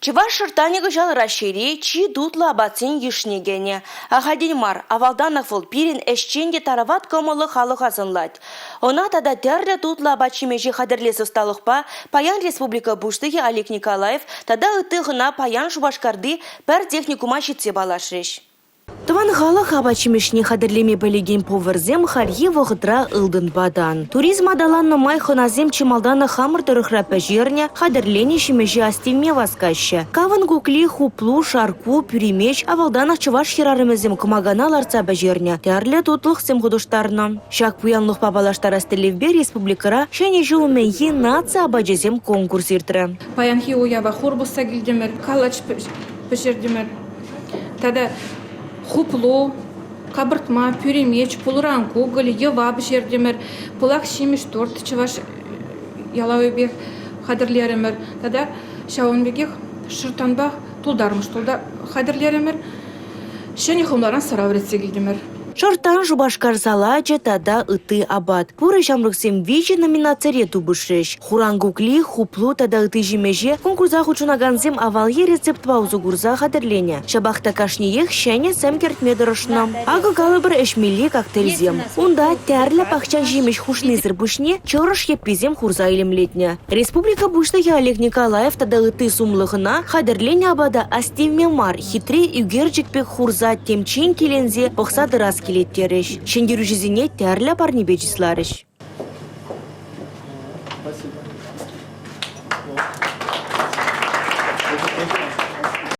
Чӑваш шӑрттанӗ кӑҫал Раҫҫейре чи тутлӑ апатсен йышне кӗнӗ. Ахальтен мар, авалтанах вӑл пирӗн ӗҫчен те тарават кӑмӑллӑ халӑха сӑнлать. Ӑна тата тӗрлӗ тутлӑ апат-ҫимӗҫе хатӗрлес ӑсталӑхпа паян республика Пуҫлӑхӗ Олег Николаев тата ытти хӑна паян Шупашкарти пӗр техникума ҫитсе паллашрӗҫ. Тӑван халӑх апат-ҫимӗҫне хатӗрлеме пӗлекен поварсем хальхи вӑхӑтра ылтӑнпа тан. Туризм аталаннӑ май хӑнасем чи малтанах хамӑр тӑрӑхра пӗҫернӗ, хатӗрленӗ ҫимӗҫе астивме васкаҫҫӗ. Кавӑн кукли, хуплу, шаркку, пӳремеч авалтанах чӑваш хӗрарӑмӗсем кӑмакана лартса пӗҫернӗ, тӗрлӗ тутлӑхсем хутӑштарнӑ. Ҫак пуянлӑхпа паллаштарас тӗллевпе республикӑра Ҫӗнӗ ҫул умӗнхи наци апачӗсем конкурс иртрӗ. Паянхи уява хур пусса килтӗмӗр, калач пӗҫертӗмӗр. Тата хуплу, капӑртма, пӳремеч, пулӑран кукӑль, йӑва пӗҫертӗмӗр, пылак ҫимӗҫ торт чӑваш ялавӗпех хатӗрлерӗмӗр. Тата ҫавӑн пекех шӑрттанпа тултармӑш хатӗрлерӗмӗр. Ҫӗнӗ хӑмларан сӑра вӗретсе килтӗмӗр. Шӑрттан Шупашкар салачӗ тата ытти апат. Пурӗ ҫамрӑксем виҫӗ номинацире тупӑшрӗҫ. Хуран кукли, хуплу тата ытти ҫимӗҫе конкурса хутшӑнакансем авалхи рецептпа усӑ курса хатӗрленӗ. Ҫапах та кашниех ҫӗнӗ сӗм кӗртме тӑрӑшнӑ. Акӑ калӑпӑр ӗҫмелли коктейльсем. Унта тӗрлӗ пахча ҫимӗҫ хушнисӗр пуҫне чӑрӑш йӗпписем хурса илемлетнӗ. Республика Пуҫлӑхӗ Олег Николаев тата ытти сумлӑ хӑна хатӗрленӗ апата астивме мар, хитре ӳкерчӗк пек хурса темччен киленсе пӑхса тӑрас килет терӗҫ. Ҫӗнтерӳҫӗсене тӗрлӗ парнепе чысларӗҫ.